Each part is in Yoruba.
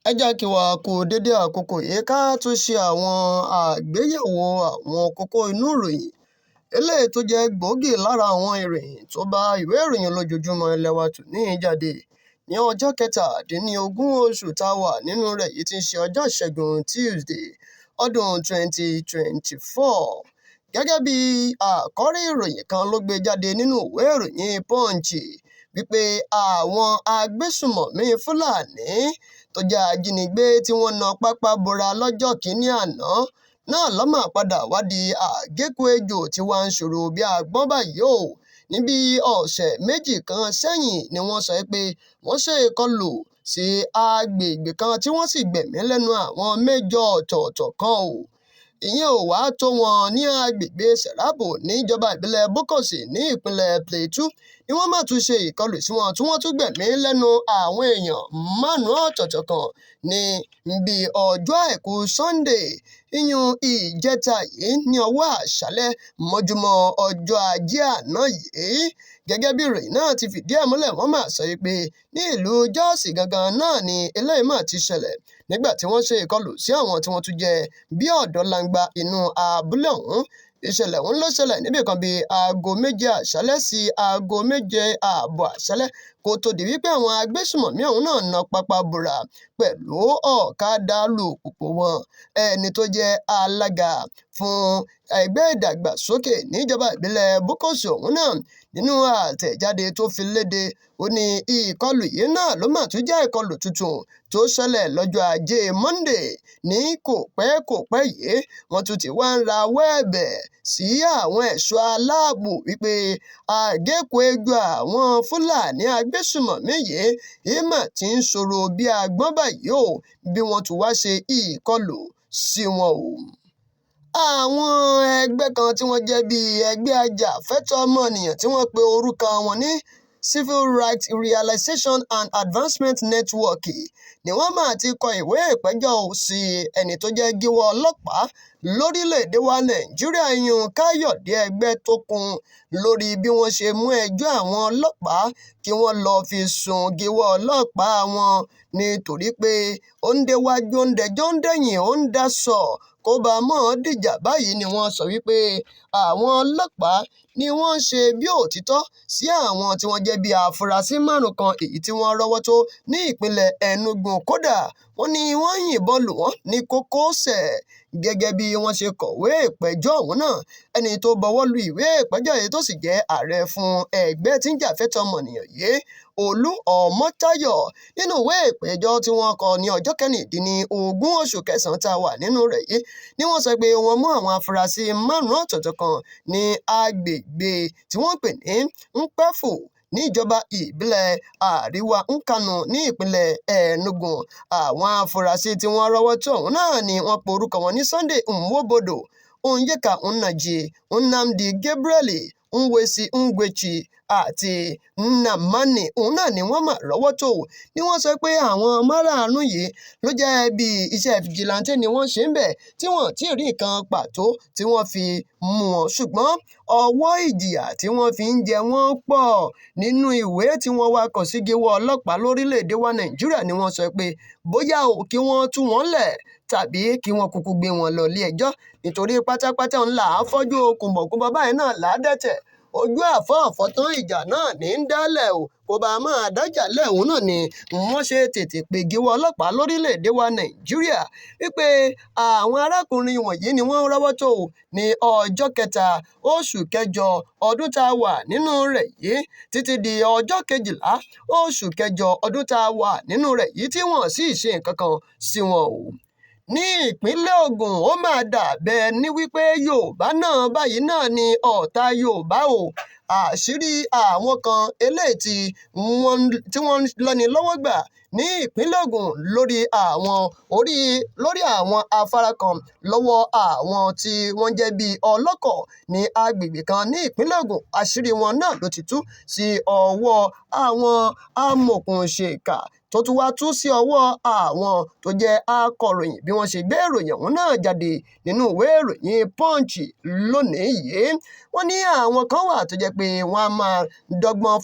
Ẹ jẹ́ kí wa kú dédé àkókò yìí, ká tún ṣe àwọn àgbéyẹ̀wò àwọn kókó inú ìròyìn eléyìí tó jẹ́ gbòógì lára àwọn ìròyìn tó bá ìwé ìròyìn lójoojúmọ́ ilé wa tòní jáde ní ọjọ́ 17 oṣù tá a wà nínú rẹ̀ yìí, tí ń ṣe ọjọ́ Ìṣẹ́gun Tuesday ọdún 2024. Gẹ́gẹ́ bí àkọ́rí ìròyìn kan ló gbé jáde nínú ìwé ìròyìn Punch wípé àwọn agbésùnmọ̀mí Fúlàní tó jẹ́ ajínigbé tí wọ́n na pápá bora lọ́jọ́ kìíní àná náà ló máa padà wá di àgékù ejò tí wàá ń ṣòro bí agbọ́n báyìí o. Níbi ọ̀sẹ̀ 2 kan sẹ́yìn ni wọ́n sọ pé wọ́n ṣe ìkọlù sí agbègbè kan tí wọ́n sì gbẹ̀mí lẹ́nu àwọn 8 ọ̀tọ̀ọ̀tọ̀ kan o. Ìyẹn ò wá tó wọn ní agbègbè Sẹ̀rábù níjọba ìbílẹ̀ Bókòsì ní ìpínlẹ̀ Plateau ni wọ́n má tún ṣe ìkọlù sí wọn tí wọ́n tún gbẹ̀mí lẹ́nu àwọn èèyàn 5 ọ̀tọ̀ọ̀tọ̀ kan ní bí ọjọ́ àìkú Sunday iyún ìjẹta yìí ní ọwọ́ àṣálẹ́ mọ́júmọ́ ọjọ́ ajé àná yìí. Gẹ́gẹ́ bí ìròyìn náà ti fìdí ẹ̀ múlẹ̀, wọ́n máa sọ pé ní ìlú Jọ́ọ̀sì gangan náà ni eléyìí máa ti ṣẹlẹ̀ nígbà tí wọ́n ṣe ìkọlù sí àwọn tí wọ́n tún jẹ́ bí ọ̀dọ́ langba inú abúlé ọ̀hún. Ìṣẹ̀lẹ̀ ọ̀hún ló ṣẹlẹ̀ níbì kan bíi aago 7 àṣálẹ́ sí aago 7:30 àṣálẹ́ kó tó di wípé àwọn agbésùmọ̀mí ọ̀hún náà na pápá bora pẹ̀lú ọ̀kadà alùpùpù wọn. Ẹni tó jẹ́ alága fún ẹgbẹ́ ìdàgbàsókè níjọba ìbílẹ̀ Bókòsì ọ̀hún náà nínú àtẹ̀jáde tó fi léde, ó ní ìkọlù yìí náà ló mà tún jẹ́ ìkọlù tuntun tó ṣẹlẹ̀ lọ́jọ́ ajé Monday ní kò pẹ́ kò pẹ́ yìí. Wọ́n tún ti wá ń rawọ́ ẹ̀bẹ̀ sí àwọn ẹ̀ṣọ́ aláàbò wípé àgékù ejò àwọn Fúlàní agbésùmọ̀mí yìí ìmọ̀ tí ń ṣòro bí agbọ́n báyìí o, bí wọ́n tún wá ṣe ìkọlù sí wọn o. Àwọn ẹgbẹ́ kan tí wọ́n jẹ́ bíi ẹgbẹ́ ajàfẹ́tọ̀ọ́ ọmọnìyàn tí wọ́n pe orúkọ wọn ní Civil Rights Realization and Advancement Network ni wọ́n máa ti kọ ìwé ìpẹ̀jọ́ sí ẹni tó jẹ́ gíwọ́ ọlọ́pàá lórílẹ̀‐èdè wa Nàìjíríà yún Káyọ̀dé Ẹgbẹ́tókun lórí bí wọ́n ṣe mú ẹjọ́ àwọn ọlọ́pàá kí wọ́n lọ́ọ́ fi sùn gíwọ́ ọlọ́pàá wọn nítorí pé ó ń déwájú, ó ń dẹjọ́, ń dẹ̀yìn, ó ń daṣọ kó bá mọ́ ọ́ dìjà. Báyìí ni wọ́n sọ wípé àwọn ọlọ́pàá ni wọ́n ń ṣe bí òtítọ́ sí àwọn tí wọ́n jẹ́ bí àfúrásì 5 kan èyí tí wọ́n rọ́wọ́ tó ní ìpínlẹ̀ Enugu. Kódà wọ́n ní wọ́n yìnbọn lù wọ́n ní kókósẹ̀. Gẹ́gẹ́ bí wọ́n ṣe kọ̀wé ìpẹ̀jọ́ ọ̀hún náà, ẹni tó bọwọ́ lu ìwé ìpẹ̀jọ́ yìí tó sì jẹ́ ààrẹ fún ẹgbẹ́ tí ń jà fẹ́tọ̀ọ́ ọmọnìyàn yìí, Olú Ọmọ́táyọ̀, nínú ìwé ìpẹ̀jọ́ tí wọ́n kọ ní ọjọ́ 26 oṣù kẹsàn-án tá a wà nínú rẹ̀ yìí ni wọ́n sọ pé wọ́n mú àwọn afurasí 5 ọ̀tọ̀ọ̀tọ̀ kan ní agbègbè tí wọ́n pè ní Npẹ́fù níjọba ìbílẹ̀ Àríwá Nkanu ní ìpínlẹ̀ Enugu. Àwọn afurasí tí wọ́n rọ́wọ́ tó ọ̀hún náà ni wọ́n pe orúkọ wọn ní Sunday Nwobodo, Onyeka Nnaji, Nnamdi Gabriel, Nwesi Ngwechi àti Nnamani. Òun náà ni wọ́n mà rọ́wọ́ tó ni wọ́n sọ pé àwọn márààrún yìí ló jẹ́ bí iṣẹ́ fìjìláńtẹ́ ni wọ́n ṣe ń bẹ̀ tí wọ́n ti rí nǹkan pàtó tí wọ́n fi mú wọn, ṣùgbọ́n ọwọ́ ìjìyà tí wọ́n fi ń jẹ wọ́n pọ̀. Nínú ìwé tí wọ́n wá kọ sí gíwọ́ ọlọ́pàá lórílẹ̀‐èdè wa Nàìjíríà ni wọ́n sọ pé bóyá o kí wọ́n tú wọn lẹ̀ tàbí kí wọ́n kúkú gbé wọn lọ ilé ẹjọ́, nítorí pátápátá ńlá àfọ́jú kùnbọ̀kùnbọ̀ báyìí náà làádẹ́tẹ̀ ojú àfọ́ọ̀fọ́ tán ìjà náà ní í dálẹ̀ o, kó bá a máa dájà lẹ́hùn náà ni wọ́n ṣe tètè pé gíwọ́ ọlọ́pàá lórílẹ̀‐èdè wa Nàìjíríà wípé àwọn arákùnrin wọ̀nyí ni wọ́n rọ́wọ́ tó ní ọjọ́ 3 oṣù kẹjọ ọdún tá a wà nínú rẹ̀ yìí títí di ọjọ́ 12 oṣù kẹjọ ọdún tá a wà nínú rẹ̀ yìí tí wọ́n sì ṣe nǹkan kan sí wọn o. Ní ìpínlẹ̀ Ògùn, ó máa dà bẹ́ẹ̀ ní wípé Yorùbá náà báyìí náà ni ọ̀tá Yorùbá o. Àṣírí àwọn kan eléyìí tí wọ́n lọ́ni lọ́wọ́ gbà ní ìpínlẹ̀ Ògùn lórí àwọn afárá kan lọ́wọ́ àwọn tí wọ́n jẹ́ bíi ọlọ́kọ̀ ní agbègbè kan ní ìpínlẹ̀ Ògùn. Àṣírí wọn náà ló ti tú sí ọwọ́ àwọn amòòkùnṣèkà Tó tún wá tú sí ọwọ́ àwọn tó jẹ́ akọ̀ròyìn bí wọ́n ṣe gbé ìròyìn ọ̀hún náà jáde nínú ìwé ìròyìn Punch lónìí yìí. Wọ́n ní àwọn kan wà tó jẹ́ pé wọ́n á máa dọ́gbọ́n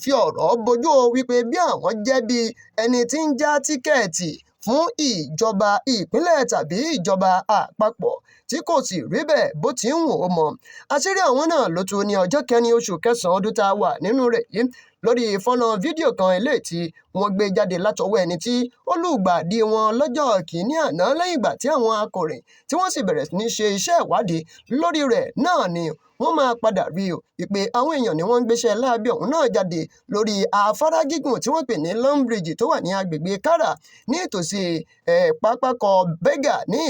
fi ọ̀rọ̀ bojú o, wípé bí àwọn jẹ́ bí ẹni tí ń já tíkẹ́ẹ̀tì fún ìjọba ìpínlẹ̀ tàbí ìjọba àpapọ̀, tí kò sì rí bẹ́ẹ̀ bó ti ń wù ó mọ́. Àṣírí àwọn náà ló tú ní ọjọ́ 4 oṣù kẹsàn-án ọdún tá a wà nínú rẹ̀ yìí, lórí fọ́nrán fídíò kan eléyìí tí wọ́n gbé jáde látọwọ́ ẹni tí ó lùgbàdì wọn lọ́jọ́ kìíní àná, lẹ́yìn ìgbà tí àwọn akọ̀ròyìn tí wọ́n sì bẹ̀rẹ̀ sí ní ṣe iṣẹ́ ìwádìí lórí rẹ̀ náà ni wọ́n máa padà rí o wípé àwọn èèyàn ni wọ́n ń gbéṣẹ́ láabi ọ̀hún náà jáde lórí afárá gígùn tí wọ́n pè ní Long Bridge tó wà ní agbègbè Kara ní ìtòsí pápákọ̀ Berger ní